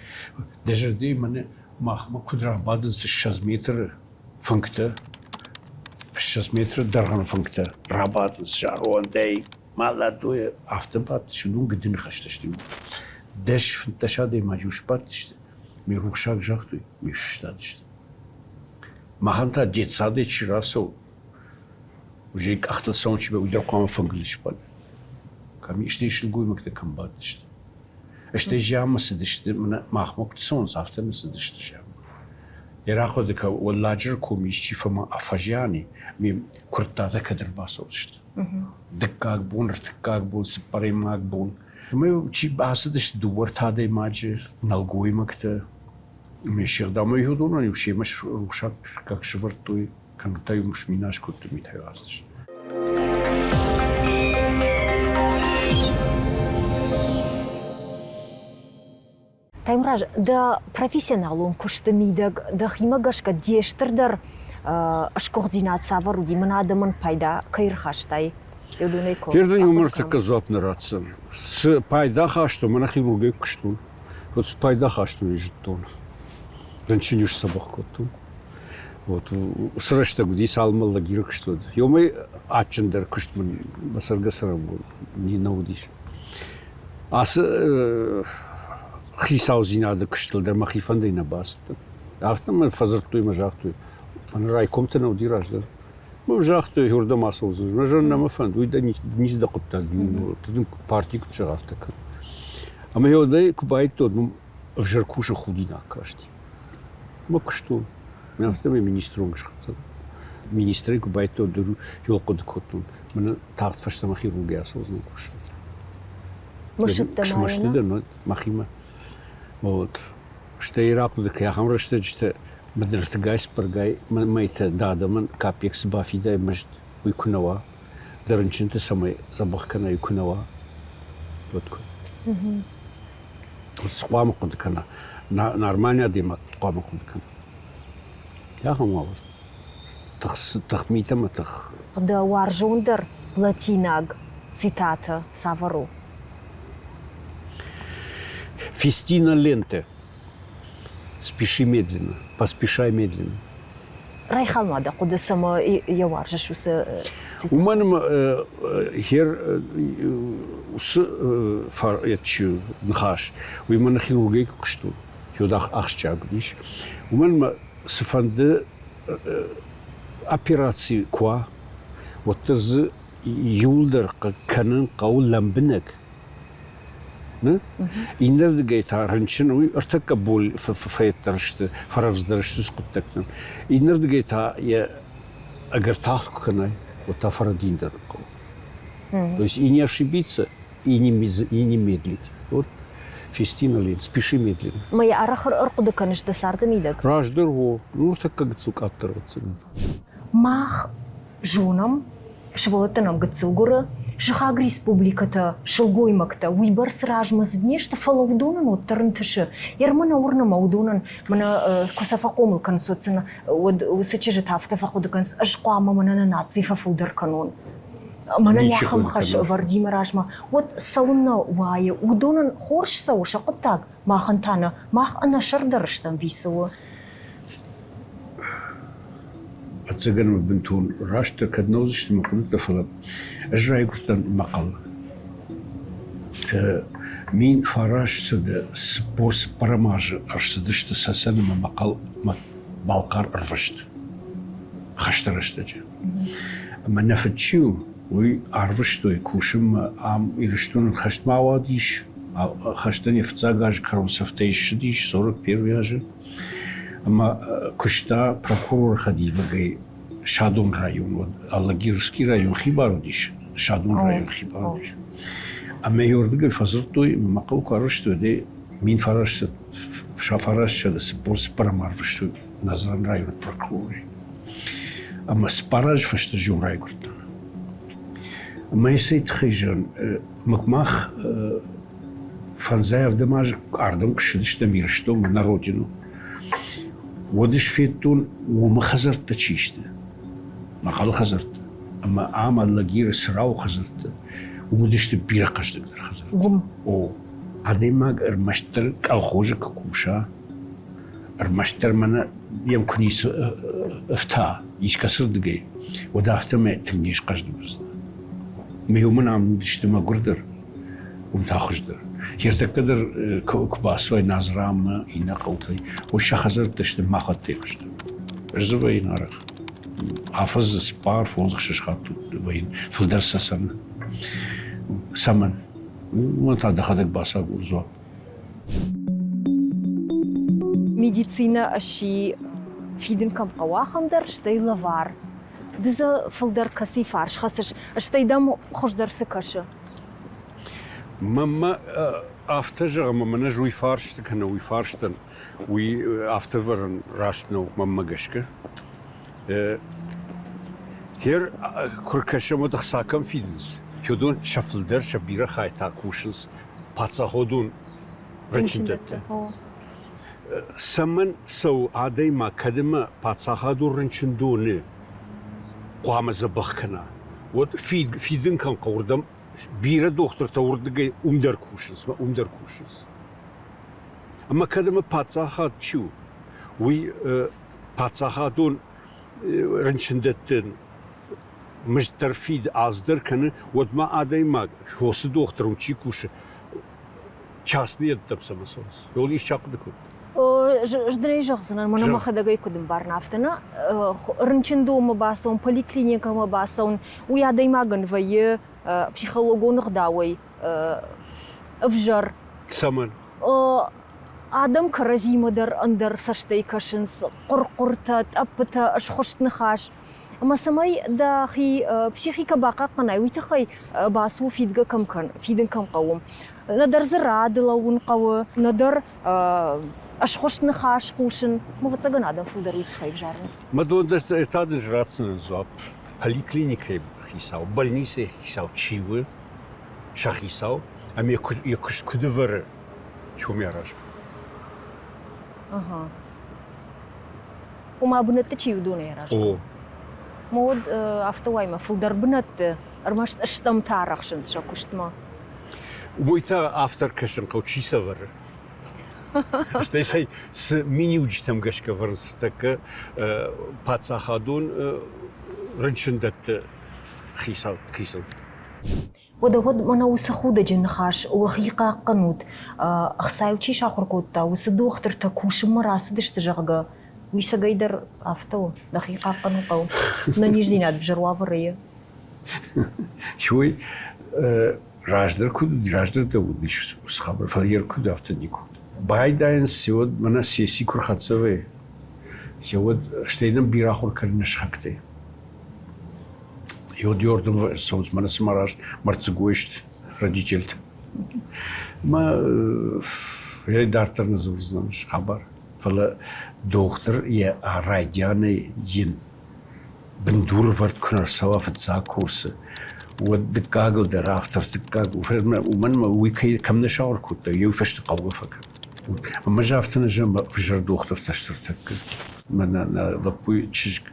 Дӕ зӕрдӕйы мӕнӕ махмӕ куыд рабадынц 20 метры фынгтӕ. 20 метры дӕргъӕн фынгтӕ рабадынц зӕрондӕй, мӕлӕтойы афтӕ бадтысты, уым гыды ныхӕстӕ сты. 10-15 адӕймаджы сбадтысты, ме рухсаг загътой, ме сыстадысты. Махӕн та детсадӕй чи рацӕуы, уже къӕхтыл цӕуын чи уый дӕр хъуамӕ фынгыл сбада. Кӕм исты сылгоймӕгтӕ кӕм бадтысты. Стӕй зианмӕ цыдысты, мӕнӕ махмӕ куыд цӕуынц, афтӕ нӕ цыдысты зианмӕ. Йӕ рахъуыды кӕ, Уӕлладжыры комы исчи фӕмӕ фӕзиан и, ме куырттатӕ кӕд ӕрбацӕудзысты. Дыккаг бон, ӕртыккаг бон, цыппӕрӕймаг бон. Ӕмӕ чи бацыдысты дыууӕ-ӕртӕ адӕймаджы, нӕлгоймӕгтӕ, ме се гъдаумӕ уыдонӕн-иу семӕ рухсаг сӕвӕрдтой, кӕнӕ та-иу сминас кодтой митӕй ацыдысты. Таймураз, дӕ профессионалон куысты мидӕг дӕхимӕ гӕсгӕ де стырдӕр сгуыхтдзинад цавӕр уыди, мын адӕмӕн пайда кӕй ӕрхастай? Уыдонӕй куы Гердын иу ныртӕккӕ дзуапп нӕ ратдзӕн. Цы пайда хастон, мӕнӕ хирургӕй куыстон, вот цы пайда хастон, уый зыдтон. Рынчын-иу сдзӕбӕх кодтон. Вот уыцы рӕстӕг уыди, цалынмӕ лагеры куыст уыд. Ёмӕ адджындӕр куыст мын мӕ цӕргӕ-цӕрӕнбон нӕ уыдис. Ацы хицаудзинады куыстыл дӕр мӕхи фӕндӕй нӕ бацыдтӕн. Афтӕ мӕ фӕдзырдтой мӕ загътой, мӕн райкомты нӕ уыди раздӕр. Мӕм загътой, уырдӕм ацӕудзынӕ. Мӕ зӕрдӕ нӕ фӕнд, уый дӕ ницы дӕ хъуыддаг у, дын парти куыд зӕгъа, афтӕ кӕн. Ӕмӕ йӕ куы байдтон, уым ӕвзӕр кусы худинаг касти. Мӕ куыстон. Афтӕмӕй министрон схӕццӕ. Министрӕй куы байдтон, дӕр иу хъуыды кодтон. Мӕнӕ тагъд фӕстӕмӕ хирургӕй ацӕудзынӕн кусын. Мысыдтӕ ма Смӕсты дӕн мӕхимӕ. Вот. Стӕй рахъуыды кӕй ахӕм рӕстӕджытӕ мыдыртыгай цыппӕргай мӕйтӕ дадӕмӕн капекк цы бафидай мызд, уый куы нӕ уа, дӕ рынчынты цӕмӕй дзӕбӕх кӕнай, куы нӕ уа, уӕд куы. Цы хъуамӕ хъуыды кӕна? Нормальный адӕймаг хъуамӕ хъуыды кӕна. Ахӕм уавӕр. Тыхмитӕ мӕ тых. Дӕ уарзондӕр латинаг цитатӕ цавӕр у? Фестина ленты. Спеши медленно, поспешай медленно. Райхал ма дӕ хъуыды, цӕмӕ йӕ уарзыс уыцы цитатӕ? Уымӕн ӕмӕ хер уыцы ныхас, уый мӕ хирургӕй куы куыстон, уӕд ахсджиаг уыдис. Уымӕн ӕмӕ цыфӕнды операци куы уа, уӕддӕр дзы иуылдӕр кӕнын хъӕуы лӕмбынӕг. Иннӕрдыгӕй та рынчын уый ӕртӕккӕ бол фӕеддӕр сты, фӕрӕвдздӕр сты хъуыддӕгтӕм. Иннӕрдыгӕй та йӕ ӕгӕр тагъд куы кӕнай, уӕд та фӕрӕдийын дӕр хъӕуы. То есть и не ошибиться, и не, и не медлить. Вот Фестина Лин, спеши медленно. Ма йӕ арӕх ӕрхъуыды кӕныс дӕ царды мидӕг? Раздӕр о, ныртӕккӕ гыццыл къаддӕр ӕвӕццӕгӕн. Мах зонӕм, сывӕллӕттӕ нӕм гыццыл гуыры, сыхаг республикӕтӕ, сылгоймӕгтӕ уыйбӕрц размӕдзыд не сты, фӕлӕ уыдонӕн уӕддӕр ӕнтысы. Йе мӕ уырны мӕ уыдонӕн мӕнӕ куы сӕ фӕхъомыл кӕнынц, уӕд сын уӕд уыцы чызджытӕ афтӕ фӕхъуыды кӕнынц, ӕз хъуамӕ мӕнӕ нӕ наци фӕфылдӕр кӕнон. Мӕнӕн ахӕм хӕс ӕвӕрдимӕ размӕ, уӕд цӕуыннӕ уайы, уыдонӕн хорз цӕуы сӕ хъуыддаг, махӕн та нӕ, мах ӕнӕсӕрдӕр стӕм вицы у. Ӕцӕгӕн мӕ бынтон растдӕр кӕд нӕ уыдзысты мӕ хъуыдытӕ, фӕлӕ ӕз райгуырдтӕн Мӕхъӕлы. 1944 азы ӕрцыдысты Цӕцӕн ӕмӕ Мӕхъӕлмӕ Балхъар ӕрвыст хӕсты рӕстӕджы. Ӕмӕ нӕ фыд чи у, уый арвыстой кусынмӕ ам Ирыстонӕн хӕстмӕ ауадис, хӕстӕн йӕ фыццаг азы кӕрон цӕфтӕй ссыдис, 41 азы. Ӕмӕ куыста прокуроры хӕдивӕгӕй Садон район, уӕд Алагирский район хибар уыдис, Садон район хибар уыдис. Ӕмӕ йӕ уырдыгӕй фӕдзырдтой, мӕ хъӕуы куы арвыстой, уӕд 1944 арвыстой Назран районы прокурорӕй. Ӕмӕ цыппар азы фӕстӕ зиу райгуырдтӕн. Ӕмӕ цӕй тыххӕй зӕгъын, мах фӕндзай ӕвдӕм азы ардӕм куы ссыдыстӕм Ирыстонмӕ, на родину, уӕд ӕз федтон, уымы хӕдзӕрттӕ чи сты, Мӕхъӕлы хӕдзӕрттӕ ӕмӕ ам Алагиры Цырауы хӕдзӕрттӕ, уым уыдысты бирӕ хъӕздыгдӕр хӕдзӕрттӕ. Уым? О. Адӕймаг ӕрмӕстдӕр колхозы куы куса, ӕрмӕстдӕр мӕнӕ йӕм куы ницы ӕфта. искӕцырдыгӕй, уӕд афтӕмӕй тынг не схъӕздыг уыдзынӕ. Ме уымӕн ам уыдысты мӕгуырдӕр, уым та хуыздӕр. Ӕртӕккӕ дӕр куы бацӕуай Назраммӕ, иннӕ хъӕутӕй, уӕд сӕ хӕдзӕрттӕ сты махуӕттӕй хуыздӕр. Ӕз дзы вӕййын арӕх. Афӕдзы цыппар, фондз, ӕхсӕз хатты вӕййын, фылдӕр сӕ цӕмӕн. Цӕмӕн? Уымӕн та дӕхӕдӕг бацагур дзуапп. Медицинӕ сси фидын кӕм хъӕуы, ахӕм дӕр, стӕй лӕвар. Ды дзы фылдӕр кӕцыйы фарс хӕцыс, стӕй дӕм хуыздӕр цы кӕсы? Мӕнмӕ афтӕ зӕгъ, ӕмӕ мӕн ӕз уый фарсты кӕнӕ уый фарстӕн, уый афтӕ вӕрын раст нӕу мӕнмӕ гӕсгӕ. Хер куы ркӕсӕм, уӕд ӕхца кӕм фидынц, уыдон сӕ фылдӕр, сӕ бирӕ хай та кусынц паддзаходон рынчындӕтты. Цӕмӕн цӕуы адӕймаг, кӕд ӕмӕ паддзахадон рынчындоны хъуамӕ дзӕбӕх кӕна, уӕд фидын кӕм хъӕуы, уырдӕм бирӕ дохтыртӕ уырдыгӕй уым дӕр кусынц, уым дӕр кусынц. Ӕмӕ кӕд ӕмӕ паддзахад чи у, уый паддзахадон рынчындӕтты мызд дӕр фиды, аз дӕр кӕны, уӕд ма адӕймаг, хосы дохтырыл чи кусы, частный йеддӕм цӕмӕ цӕуынц? Уыл исчи ахъуыды кодта? Ӕз зӕгъдзынӕн, мӕнӕ мӕхӕдӕг ӕй куыд ӕмбарын, афтӕ нӕ рынчындонмӕ бацӕуын, поликлиникӕмӕ бацӕуын, уый адӕймагӕн вӕййы психологон ӕгъдауӕй ӕвзӕр. Цӕмӕн? Адӕм кӕрӕдзимӕ дӕр ӕндӕр цӕстӕй кӕсынц, хъуыр-хъуыртӕ, тъӕппытӕ, схуыст ныхас. Ӕмӕ цӕмӕй дӕхи психикӕ бахъахъхъӕнай, уый тыххӕй бацу фидгӕ кӕм кӕн, фидын кӕм хъӕуы. Нӕдӕр дзы рады лӕууын хъӕуы, нӕдӕр ӕсхуыст ныхас хъусын. Ӕвӕццӕгӕн адӕм фылдӕр уый тыххӕй ӕвзарынц. Мӕ дон та дын ратдзынӕн дзуапп. Поликлиникӕйы хицау, больницӕйы хицау чи у, сӕ хицау, ӕмӕ йӕ куыст куыд ӕвӕры, уымӕ аразгӕ. Ага. Ома бынӕтты чи уыдонӕй аразгӕ? О. Ма уӕд афтӕ уаймӕ фылдӕр бынӕтты ӕрмӕст стӕмтӕ арӕхсынц сӕ куыстмӕ. Уый та автор кӕсын хъӕуы, чи сӕ вӕры. Стӕй сӕ цы миниуджытӕм гӕсгӕ вӕрынц тӕккӕ паддзахадон рынчындӕтты хицӕуттӕ. Уӕдӕ уӕд мӕнӕ уыцы худӕджы ныхас уӕхи хъахъхъӕнут, ӕхцайыл чи сахуыр кодта, уыцы дохтыртӕ кусынмӕ рацыдысты, зӕгъгӕ, уый цӕгӕйдӕр афтӕ у, дӕхи хъахъхъӕнын хъӕуы. Нӕниздзинад ӕвзӕр уавӕры и. Уый раздӕр куыд уыди, раздӕр дӕр уыдис уыцы хабар, фӕлӕ йе ркуыд афтӕ никуы уыд. Байдайынц, уӕд мӕнӕ сесси куы рхӕццӕ вӕййы, уӕд стӕй нӕм бирӕ ахуыр кӕныны сыхӕгтӕй. Йод-йордым цӕуынц мӕнӕ цыма раст мӕрддзыгой сты родительтӕ. Мӕ дарддӕр нӕ дзурдзынӕн хабар. Фӕлӕ дохтыр йӕ райдианӕй йын бындурвӕрд куы нӕ рцӕуа фыццаг курсы, уӕд дыккагыл дӕр афтӕ ӕртыккаг, уымӕн ӕмӕ уый кӕм нӕ сахуыр кодта, уый фӕстӕ хъӕугӕ фӕкӕн. Ӕмӕ ӕз афтӕ нӕ зӕгъын, ӕвзӕр дохтыртӕ стыртӕккӕ. Мӕнӕ нӕ лӕппуйы чызг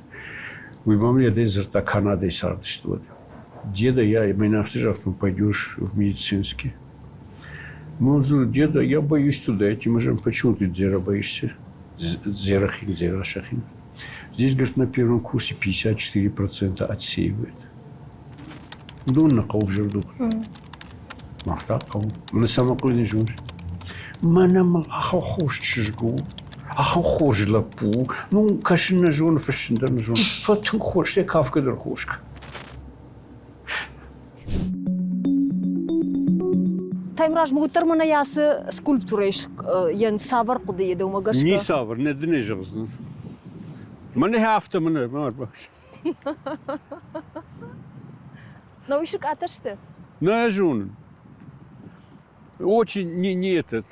Уый мӕм йӕ дзырдта Канадӕйы цардысты уӕд. Деда, я, мӕнӕ афтӕ загътон, пойдешь в медицинский. Он говорит, деда, я боюсь туда идти. Мы же, почему ты Дзера боишься? Дзерахин, Дзерашахин. Здесь, говорит, на первом курсе 54% отсеивает. Уыдон нӕ хъӕуы ӕвзӕр дохтыр. Мах та хъӕуы. Мӕнӕ цӕмӕ хъуыды не зоныс? Мӕнӕ мыл ахӕм хорз чызг у, ахӕм хорз лӕппу у. Ну, кӕсын нӕ зоны, фыссын дӕр нӕ зоны. Фӕлӕ тынг хорз, стӕй кафгӕ дӕр хорз кӕны. Таймураз, уӕддӕр мӕнӕ ацы скульптурӕйӕн цавӕр хъуыдыйы дӕумӕ гӕсгӕ? Ницавӕр, нӕ дын ӕй зӕгъдзынӕн. Мӕнӕ афтӕ мӕнӕ Но уый сыкъатӕ сты? Нӕ зонын. Очень не, не этот,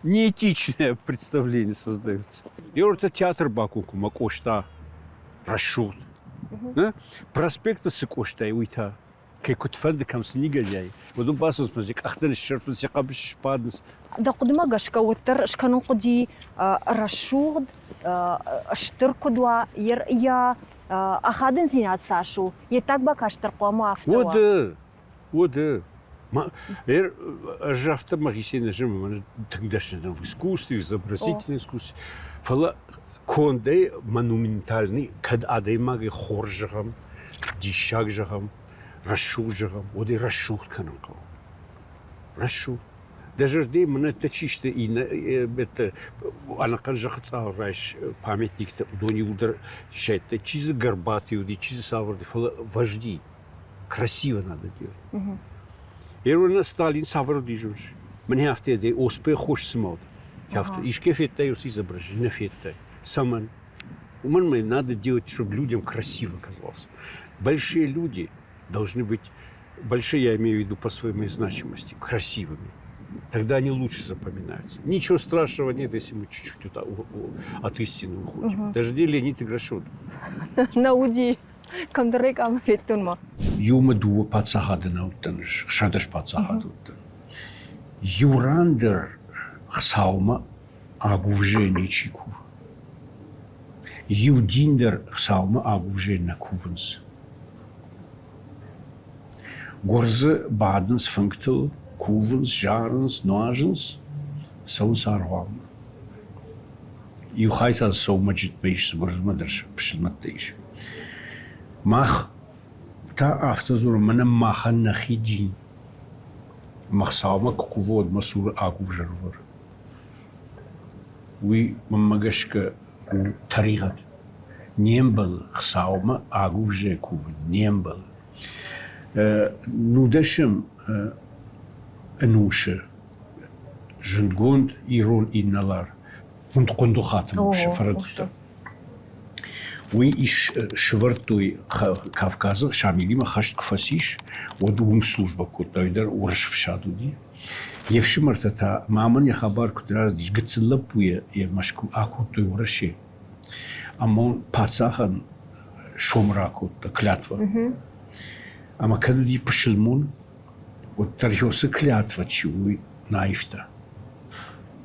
неэтичное представление создается. Ерте театр бакукума Къоста рӕсугъд. Проспекты цы Къостай, уый та кӕй куыдфӕнды кӕм цы нигӕдӕй, уыдон бацӕуынц мӕ къӕхтӕ ныссӕрфынц, йӕ хъӕбысы сбадынц. Дӕ хъуыдымӕ гӕсгӕ уӕддӕр скӕнын хъуыди рӕсугъд, стыр куыд уа, йӕ ахадындзинад цас у, йе ддаг бакаст дӕр хъуамӕ афтӕ уа. Уӕдӕ, уӕдӕ. Ӕз афтӕ мӕхицӕй нӕ зӕгъын, мӕн тынг дӕсны дӕн в искусстве, в изобразительном искусстве. Фӕлӕ Кондӕй монументальный, кӕд адӕймагӕй хорз зӕгъӕм, диссаг зӕгъӕм, рӕсугъд зӕгъӕм, уӕд ӕй рӕсугъд кӕнын хъӕуы. Рӕсугъд. Дӕ зӕрдӕйы мӕнӕттӕ чи сты, иннӕ ӕнӕхъӕн зӕххы цъӕл райс памятниктӕ, уыдон иуылдӕр сӕттӕ, чи дзы горбатый уыди, чи дзы цавӕрдӕр, фӕлӕ вожди красиво надо делать. Ерона Сталин цавӕр уыди зоныс? Мӕнӕ афтӕ дӕ оспе хос цыма уыд. Афтӕ искӕй федтай уыцы изображение, нӕ федтай. Цӕмӕн? Уымӕн мӕ надо делать, чтобы людям красиво казалось. Большие люди должны быть, большие я имею в виду по своей значимости, красивыми. Тогда они лучше запоминаются. Ничего страшного нет, если мы чуть-чуть от истины уходим. Угу. Даже не Леонид Играшов. На уди кӕмдӕр къамы федтон ма. Иумӕ дыууӕ паддзахады нӕ уыдтӕн, 16 паддзахады уыдтӕн. Иу ран дӕр Хуыцаумӕ агуывзӕ ничи кувы. Иу дин дӕр Хуыцаумӕ агуывзӕ нӕ кувынц. Гуырдзы бадынц фынгтыл, кувынц, зарынц, нуазынц, цӕуынц аргъуанмӕ. Иу хай та дзы сӕумӕджытмӕ ис, Гуырдзымӕ дӕр пысылмӕттӕ ис. Мах та афтӕ дзурӕм, мӕнӕ махӕн нӕхи дин. Ӕмӕ Хуыцаумӕ куы кувы, уӕд мӕ цуры агуывзӕ ӕрывӕры. Уый, мӕнмӕ гӕсгӕ, у тӕригъӕд. Не мбӕлы Хуыцаумӕ агуывзӕ кувын, не мбӕлы. Нудӕсӕм ӕнусы зындгонд ирон инӕлар Хъуындыхаты Муссӕ фӕрӕдыдта. Уый ис сывӕрдтой Кавказы Шамилимӕ хӕст куы фӕцис, уӕд уым службӕ кодта, уый дӕр уырыс ӕфсад уыди. Йе фсымӕртӕ та мамӕн йӕ хабар куыд рацыдис, гыццыл лӕппуйӕ йӕ Мӕскуы акодтой Уӕрӕсе. Ӕмӕ паддзахӕн сом ракодта, клятва. Ӕмӕ кӕд уыди пысылмон, уӕддӕр уыцы клятва чи у, уый нӕ аивта.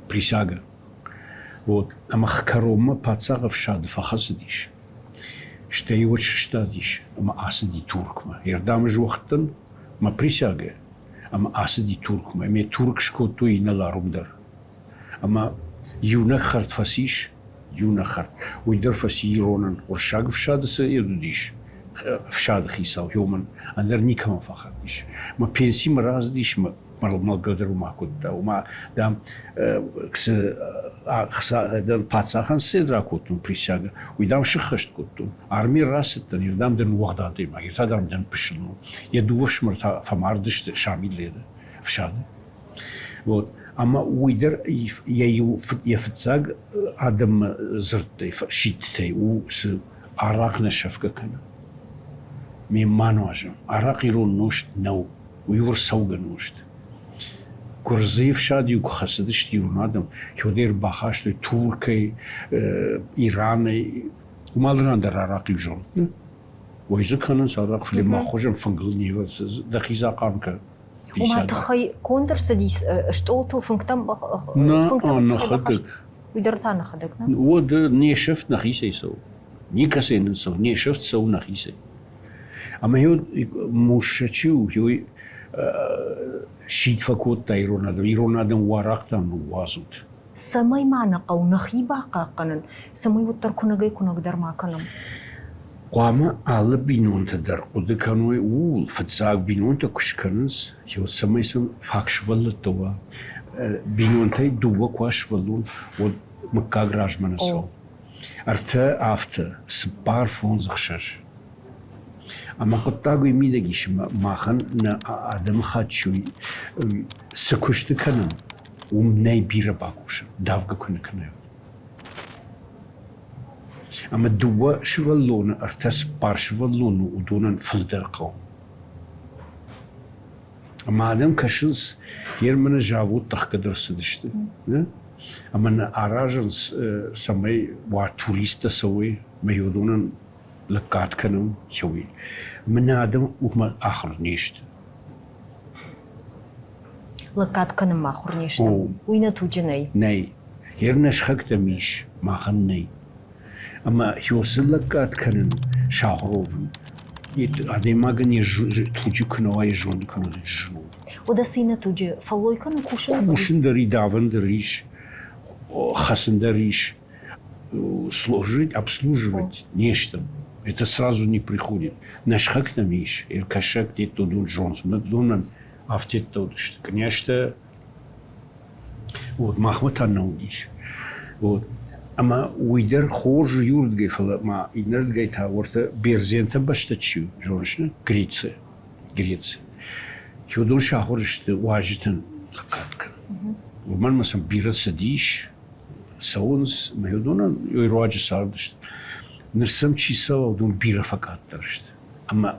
Присяга. Вот. Ӕмӕ кӕронмӕ паддзах ӕфсады фӕхӕцыдис. Стӕй уӕд сыстадис ӕмӕ ацыди Туркмӕ. Йе рдӕм здӕхтӕн мӕ присягӕ ӕмӕ ацыди Туркмӕ. Ӕмӕ Турк скодтой инӕлар уым дӕр. Ӕмӕ иунӕг хӕрд фӕцис, иунӕг хӕрд. Уый дӕр фӕци иронӕн. Уырыссаг ӕфсады цы уыдис, ӕфсады хицау уымӕн ӕндӕр никӕмӕн фӕхатдис. Мӕ пенсимӕ рацыдис, мӕ мӕлгӕ дӕр уымӕ кодта. Уымӕ, дам, цы паддзахӕн цы ракодтон присягӕ, уый, дам, сыххӕст кодтон. Армийӕ рацыдтӕн, ирдӕм дӕн уӕгъд адӕймаг, ир та, дам, дӕн пысылмон. Йӕ дыууӕ фсымӕр та фӕмард сты Шамилы ӕфсады. Вот. Ӕмӕ уый дӕр йӕ иу йӕ фыццаг адӕммӕ дзырдтӕй, сидтытӕй у, цы арахъ нӕ сӕфгӕ кӕны. Ме ма нуазӕм. Арахъ ирон нозт нӕу. Уый у ӕрцӕугӕ нозт. Гуырдзыйы фсад-иу куы хӕцыдысты ирон адӕм, уӕд ӕрбахастой Туркӕй, Иранӕй. Уым алы ран дӕр арахъ-иу зонд. Уый дзы кӕнынц арахъ, фӕлӕ мах хуызӕн фынгыл не дӕхи захъарм кӕн. Ома тыххӕй конд ӕрцыдис стъолтыл фынгтӕм Нӕ, нӕхӕдӕг. Уый дӕр та нӕхӕдӕг, нӕ? Уӕд не сӕфт нӕхицӕй цӕуы. Никӕцӕй нын цӕуы, не сӕфт цӕуы нӕхицӕй. Ӕмӕ Муссӕ чи у, уый сидт фӕкодта ирон адӕм. Ирон адӕм уарӕхтӕм ныууадзут. Цӕмӕй ма нӕ хъӕуы нӕхи бахъахъхъӕнын, цӕмӕй уӕддӕр куынӕгӕй-куынӕгдӕр ма кӕнӕм? Хъуамӕ алы бинонтӕ дӕр хъуыды кӕной ууыл, фыццаг бинонтӕ куы скӕнынц, цӕмӕй сын фаг сывӕллӕттӕ уа. Бинонтӕй дыууӕ куы уа сывӕллон, уӕд мыггаг размӕ нӕ цӕуы. Ӕртӕ афтӕ, цыппар, фондз, ӕхсӕз. Ӕмӕ хъуыддаг уый мидӕг ис, ӕмӕ махӕн нӕ адӕмыхатт чи у, цы куысты кӕнӕм, уым нӕй бирӕ бакусын, давгӕ куы нӕ кӕнай. Ӕмӕ дыууӕ сывӕллоны, ӕртӕ, цыппар сывӕллоны уыдонӕн фылдӕр хъӕуы. Ӕмӕ адӕм кӕсынц, Германы заводтӕ ӕхгӕд ӕрцыдысты. Ӕмӕ нӕ аразынц, цӕмӕй уа туристтӕ цӕуой, ӕмӕ уыдонӕн лӕггад кӕнӕм, цӕуой. Ӕмӕ нӕ адӕм уымӕ ахуыр не сты. Лӕггад кӕнынмӕ ахуыр не стӕм. Уый нӕ туджы нӕй. Нӕй. Йе нӕ сыхӕгтӕм ис, махӕн нӕй. Ӕмӕ уыцы лӕггад кӕнын сахуыр адӕймагӕн йӕ туджы куы нӕ уа, йӕ зонды куы нӕ зын у. Уӕдӕ цы иннӕ туджы фӕллой кӕнын кусын? Кусын дӕр и, давын дӕр ис, хӕцын дӕр ис. служить, обслуживать нечто. Это сразу не приходит. Нӕ сыхӕгтӕм ис, ӕркӕсӕг деттодон зонц, уыдонӕн афтӕттӕ уыдысты. Кънйӕзтӕ вот, махмӕ та нӕ уыдис. Вот. Ӕмӕ уый дӕр хорз у иуырдыгӕй, фӕлӕ ма иннӕрдыгӕй та уӕртӕ Бердзентӕ бӕстӕ чи у, зоныс нӕ? Греция. Греция. Уыдон сахуыр сты уазджытӕн лӕггад кӕнын. Уымӕн ӕмӕ сӕм бирӕ цыдис, цӕуынц, ӕмӕ уыдонӕн уый руаджы цардысты. Ныр сӕм чи цӕуа, уыдон бирӕ фӕкъаддӕр сты. Ӕмӕ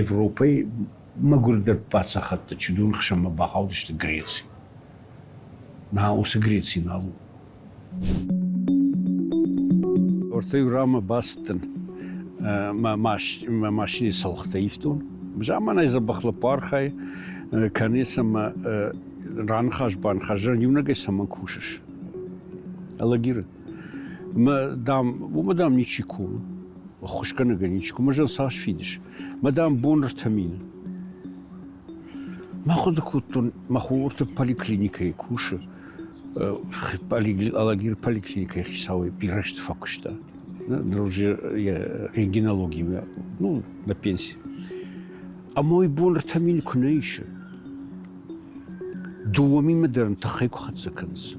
Европӕйы мӕгуырдӕр паддзахӕдтӕ чидон хсӕнмӕ бахаудысты Греци. На, уыцы Греци нал у. Ортӕ рамӕ бацыдтӕн, мӕ машинӕйы цӕлхытӕ ивтон. Заманай дзӕбӕх лӕппу архайы, кӕныс ӕмӕ раныхас баныхас, иунӕгӕй цӕмӕн кусыс? Алагиры. Мӕ, дам, уымӕ, дам, ничи комы. Ӕххуысгӕнӕгӕн ничи комы. Мӕ цас фидыс? Мӕ, дам, бон 3 мины. Мӕ хъуыды кодтон, мӕ хо поликлиникӕйы кусы. Алагир поликлиникӕйы хицауӕй бирӕ азты фӕкуыста. Ныр уже рентгенологимӕ, ну, на пенсии. Ӕмӕ уый бон 3 мины куы нӕ исы, 2 мины дӕр ын тыххӕй куы хӕццӕ кӕнынц,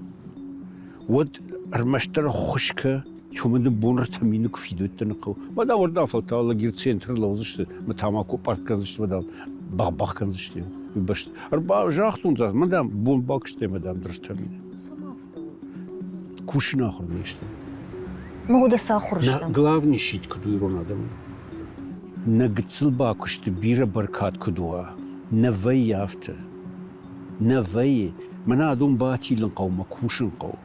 уӕд ӕрмӕстдӕр ӕххуыс кӕ, уымӕн дын бон 3 мины куы фидуыдтӕ хъӕуы. Мӕ дам уырдӕм фӕлтау лагерь центры лӕудзысты, мӕ тамако пъӕртт кӕндзысты, мӕ дам бӕх-бӕх кӕндзысты. Уый бӕсты. Ӕрба загътон, мӕ дам бон бакуыстай, мӕ дам 3 мины. Кусын ахуыр не сты. Ну, уӕдӕ цы ахуыр стӕм? Главный щит куыд у ирон адӕмӕн? Нӕ гыццыл бакуысты бирӕ бӕркад куыд уа, нӕ вӕййы афтӕ. Нӕ вӕййы. Мӕнӕ адон батилын хъӕуы мӕ кусын хъӕуы.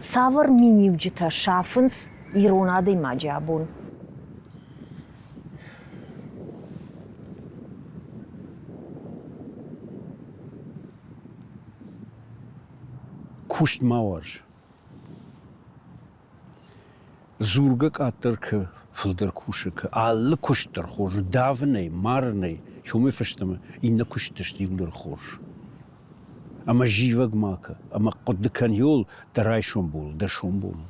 Цавӕр миниуджытӕ сафынц ирон адӕймаджы абон? Куыст ма уарз. Дзургӕ къаддӕр кӕ, фылдӕр кусы кӕ. Алы куыст дӕр хорз у, давынӕй, марынӕй, уымӕй фӕстӕмӕ иннӕ куыстытӕ сты иууылдӕр хорз. Ӕмӕ зивӕг ма кӕ, ӕмӕ хъуыды кӕн иуыл дӕ райсом бон, дӕ сомбоныл.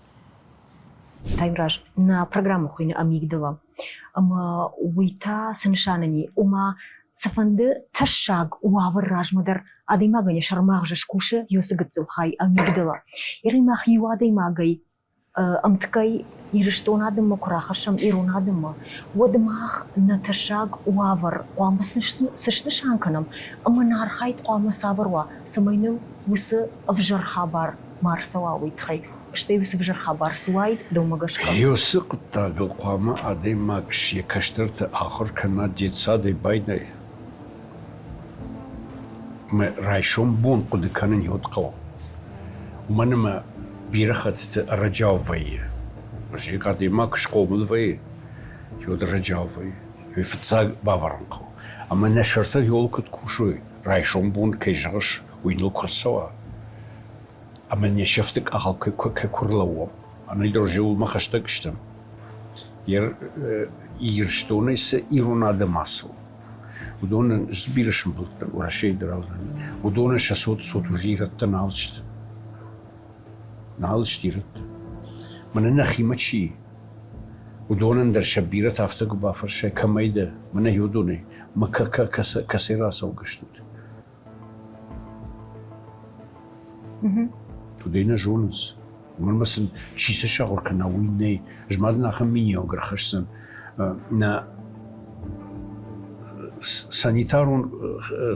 Таймураз, нӕ программӕ хуыйны Амигдала. Ӕмӕ уый та цы нысанӕн и? Ома, цыфӕнды тӕссаг уавӕр размӕ дӕр адӕймагӕн йӕ сӕрмагъзы скусы уыцы гыццыл хай амигдала. Ерӕй мах иу адӕймагӕй ӕмткӕй Ирыстон адӕммӕ куы рахӕссӕм, ирон адӕммӕ, уӕд мах нӕ тӕссаг уавӕр хъуамӕ цы снысан кӕнӕм ӕмӕ нӕ архайд хъуамӕ цавӕр уа, цӕмӕй ныл уыцы ӕвзӕр хабар ма рцӕуа, уый тыххӕй. Стӕй уыцы ӕвзӕр хабар цы уаид, дӕумӕ гӕсгӕ? Уыцы хъуыддагыл хъуамӕ адӕймаг йӕ кӕстӕрты ахуыр кӕна детсадӕй байдайа. Мӕ райсом бон хъуыды кӕнын йод хъӕуы. Уымӕн ӕмӕ бирӕ хӕттыты ӕрӕджиау вӕййы. Зӕгъ, адӕймаг куы схъомыл вӕййы, уӕд ӕрӕджиау вӕййы. Уый фыццаг бавӕрын хъӕуы. Ӕмӕ нӕ сӕртӕ иуыл куыд кусой, райсом бон кӕй зӕгъыс, уый ныл куы рцӕуа, ӕмӕ не сӕфты къахыл куы рлӕууӕм, ӕнӕдӕр зиуылмӕ хӕстӕг стӕм. Ирыстонӕй цы ирон адӕм ацӕуы, уыдонӕн бирӕ сымбылдтӕн Уӕрӕсейы дӕр уыдонӕн сӕ цот цот уже ирӕттӕ нал сты. Нал сты ирӕттӕ. Мӕнӕ нӕхимӕ чи уыдонӕн дӕр сӕ бирӕтӕ афтӕ куы бафӕрсай, кӕмӕй дӕ, мӕнӕ уыдонӕй, мӕ кӕцӕй рацӕугӕ стут? Уыдон нӕ зонынц. Уымӕн ӕмӕ сын чи цы сахуыр кӕна, уый нӕй. Ӕз ма дын ахӕм миниуӕг ӕрхӕсдзӕн. Нӕ санитарон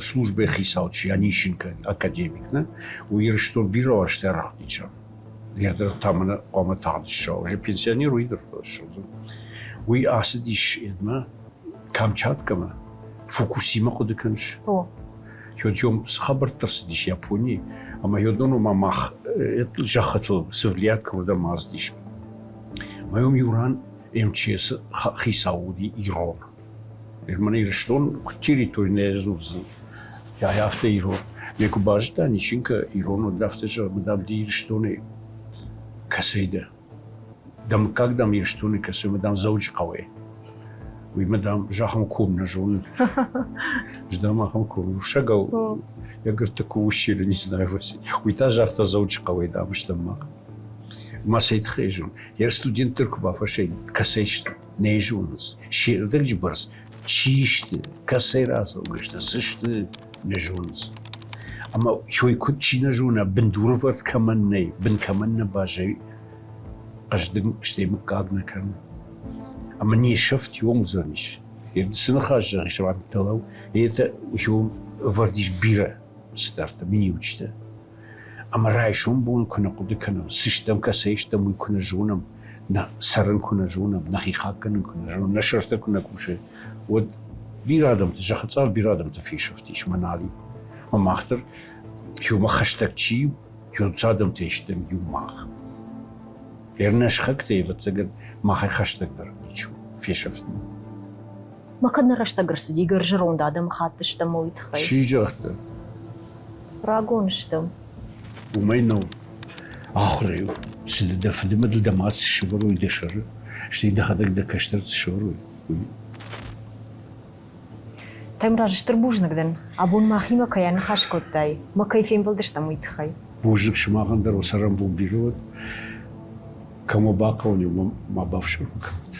службӕйы хицау чи Онищенко, академик, нӕ? Уый Ирыстон бирӕ уарзта арӕх Йӕ дӕр та мӕнӕ хъуамӕ тагъд ссӕуа. Уже пенсионер уый дӕр ссӕудзӕн. Уый ацыдис едмӕ Камчаткӕмӕ. Фукусимӕ хъуыды кӕныс? О. Йодьем цы хабӕрттӕ рцыдис Японийы, ӕмӕ йодон ома мах зӕххытыл цы влият уырдӕм ацыдис. Ӕмӕ уым иу ран МЧС-ы хицау уыди ирон. Мӕнӕ Ирыстон куыд территори нӕ дзурдзӕн, афтӕ ирон. Ме куы базыдта Ничинка ирон уыд, афтӕ зӕгъы, дам, ды Ирыстонӕй кӕцӕй дӕ? Дӕ мыггаг, дам, Ирыстоны кӕцы, ӕмӕ, дам, Дзӕуджыхъӕуӕй. Уый мӕ, дам, ахӕм ком нӕ зонын. Ӕз, дам, ахӕм ком. Урсагау я, говорит, такого ущелья не знаю. Уый та загъта Дзӕуджыхъӕуӕй, дам, стӕм мах. Ма цӕй тыххӕй зон. Йӕ студент дӕр куы бафӕрсай, кӕцӕй сты, нӕ зонынц. Се рдӕджы бӕрц чи сты, кӕцӕй рацӕугӕ сты, цы сты, нӕ зонынц. Ӕмӕ хой куыд чи нӕ зона, бындурӕвӕрд кӕмӕн нӕй, бын кӕмӕн нӕ баззайы, хъӕздыг стӕй мыггаг нӕ кӕны. Ӕмӕ не сӕфт иом уыдзӕнис. Цы ныхас зӕгъис, дӕлӕу, это иом ӕвӕрд ис бирӕ цыдӕртӕ, миниуджытӕ. Ӕмӕ райсом бон куы нӕ хъуыды кӕнӕм, цы стӕм, кӕцӕй стӕм, уый куы нӕ зонӕм, нӕ цӕрын куы нӕ зонӕм, нӕхи хъахъхъӕнын куы нӕ зонӕм, нӕ сӕртӕ куы нӕ кусой, уӕд бирӕ адӕмты, зӕххы цъар бирӕ адӕмты фесӕфтис мӕ нал и. Ӕмӕ мах дӕр иумӕ хӕстӕг чи у, иу адӕмтӕй стӕм иу мах. Ӕрнӕ сыхӕгтӕй, ӕвӕццӕгӕн, махӕй хӕстӕгдӕр ничи у, фесӕфтмӕ. Ма кӕд нӕ рӕстӕг ӕрцыди, гӕрзӕронд адӕмыхатт стӕм уый тыххӕй? Чи загъта? Рагон стӕм. Уымӕй нӕу. Ахуырӕй у. Цы дӕ фыдымадыл дӕ мад цы сӕвӕрой дӕ сӕры, стӕй дӕхӕдӕг дӕ кӕстӕр цы сӕвӕрой, уый. Таймураз, стыр бузныг дын, абон махимӕ кӕй аныхас кодтай, мӕ кӕй фембӕлдыстӕм, уый тыххӕй. Бузныг сымахӕн дӕр уӕ цӕрӕнбон бирӕ уӕд. Кӕмӕ бахъӕуын, уымӕ ма бафсӕрм кӕнут.